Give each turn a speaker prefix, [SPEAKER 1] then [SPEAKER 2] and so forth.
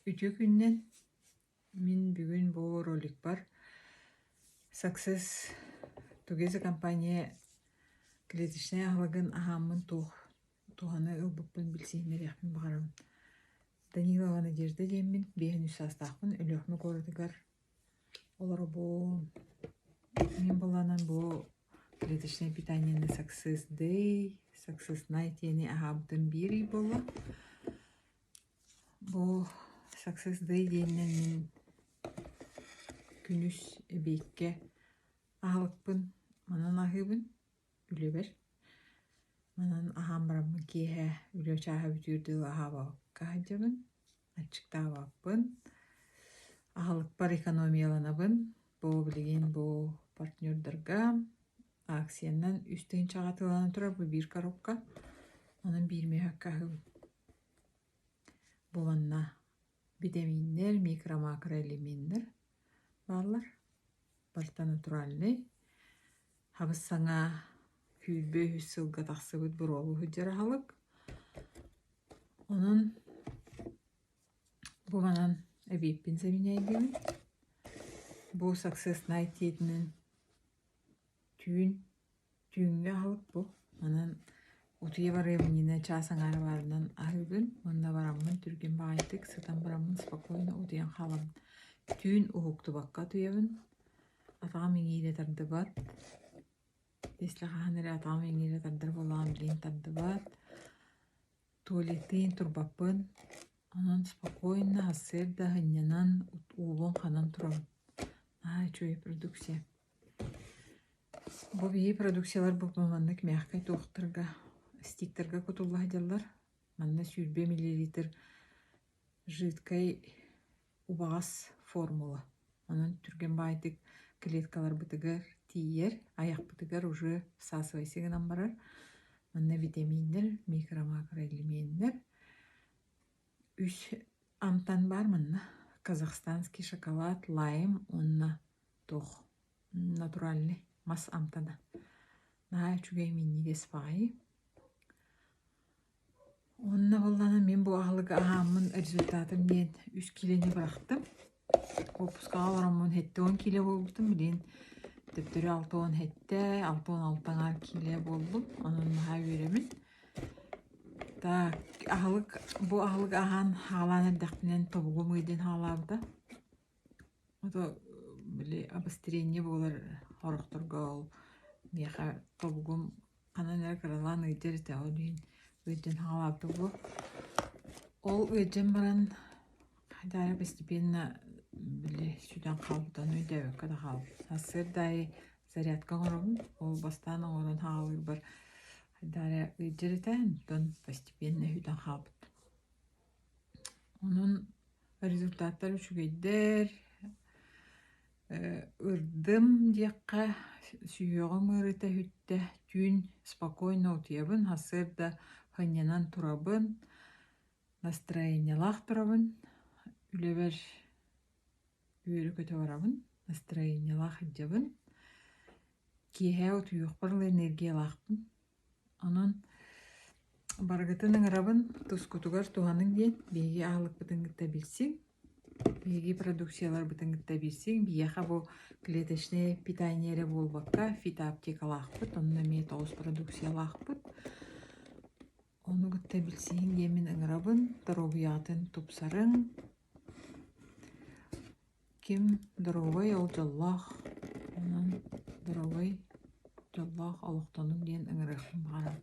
[SPEAKER 1] Үтүө күнүнэн! Мин бүгүн бу роликпар Success Together компания клеточнай аһылыгын аһааммын туох туһаны ылбыппын билсиһиннэриэхпин баҕарабын. Данилова Надежда диэммин, 53 саастаахпын, Өлүөхүмэ куоратыгар олоробун. Мин былаанан бу клеточное питаниены Success Day, Success Night диэни аһаабытым биир ый буолла. Бу Success Day диэнинэн мин күнүс эбиэккэ аһылыкпын манан аһыыбын үлэбэр. Манан аһаан бараммын киэһэ үлэ чааһа бүтүөр дылы аһаабакка сылдьабын, аччыктаабаппын. Аһылыкпар экономияланабын. Бу билигин бу партнердарга акциянан үс тыһыынчаҕа атыыланан турар бу биир коробка. Онон биир мөһөөккө аһыыбын. Бу манна битэмииннэр, микро-макроэлеменнэр бааллар. Барыта натуральнай. Хабыс-саҥа 23 сылга тахсыбыт буруолуу сылдьар аһылык. Онон бу манан эбиэппин сэминээйдибин. Бу Success Night диэтинэн түүн Түүҥҥү аһылык бу. Онон утуйа барыам иннинэ чаас аҥаара баарынан аһыыбын уонна бараммын түргэн баҕайытык сытан бараммын спокойно утуйан хаалабын. Түүн уһуктубакка утуйабын, атаҕым иҥиирэ тардыбат. Если хаһан эрэ атаҕым иҥиирэ тардар буоллаҕына билигин тардыбат. Туалеттыын турбаппын, онон спокойно сарсыарда сынньанан уубун ханан турабын. Наһаа үчүгэй продукция. Бу биһиги продукцияларбыт маннык мягкай туохтарга, стиктарга кутулла сылдьаллар. Манна 20 миллилитр жидкай убаҕас формула. Онон түргэн баайдык клеткаларбытыгар тиийэр, айахпытыгар уже всасывайся гынан барар. Манна витаминнэр, микро-макроэлеменнэр. Үс амтан баар манна. Казахстанский шоколад, лайм уонна туох натуральный мас амтана. Наһаа үчүгэй минньигэс баҕайы. Уонна буоллаҕына мин бу аһылыгы аһааммын результатым диэн үс киилэни бырахтым. Уоппускаҕа олороммун 70 киилэ буолбутум, билигин төттөрү 67, 66 аҥаар киилэ буоллум. Онон наһаа үөрэбин. Так, аһылык бу аһылык аһаан хаалаан эрдэхпинэн тобугум ыйдын хаалаабыта. Ото били обострение буолар сорохторго ол миэхэ тобугум ханан эрэ кыралаан ыйдьар этэ, ол иһин ыйдьан хаалаабыта буолуо. Ол ыйдьан баран хайдах эрэ постепенно били сүтэн хаалбыта, ону өйдөөбөккө да хаалбыт. Сарсыарда аайы зарядка оҥоробун, ол бастаан оҥорон хаалыырбар хайдах эрэ ыйдьар этэ, онтон постепенно сүтэн хаалбыт. Онон результаттар үчүгэйдэр, ырдым диэххэ, сүһүөҕүм ыарыыта сүттэ, түүн спокойно утуйабын, сарсыарда сынньанан турабын, настроениелаах турабын, үлэбэр үөрэ-көтө барабын, настроениелаах сылдьабын, киэһэ утуйуохпар ыла энергиялаахпын. Онон барыгытын ыҥырабын, тускутугар туһаныҥ диэн биһиги аһылыкпытын кытта билсиҥ, биһиги продукцияларбытын кытта билсиҥ. Биһиэхэ бу клеточное питание эрэ буолбакка, фитоаптекалаахпыт, онно эмиэ тоҕус продукциялаахпыт. Ону кытта билсиһиҥ диэммин ыҥырабын, доруобуйаҕытын тупсарыҥ. Ким доруобай ол дьоллоох, онон доруобай, дьоллоох олохтонуҥ диэн ыҥырыахпын баҕарабын.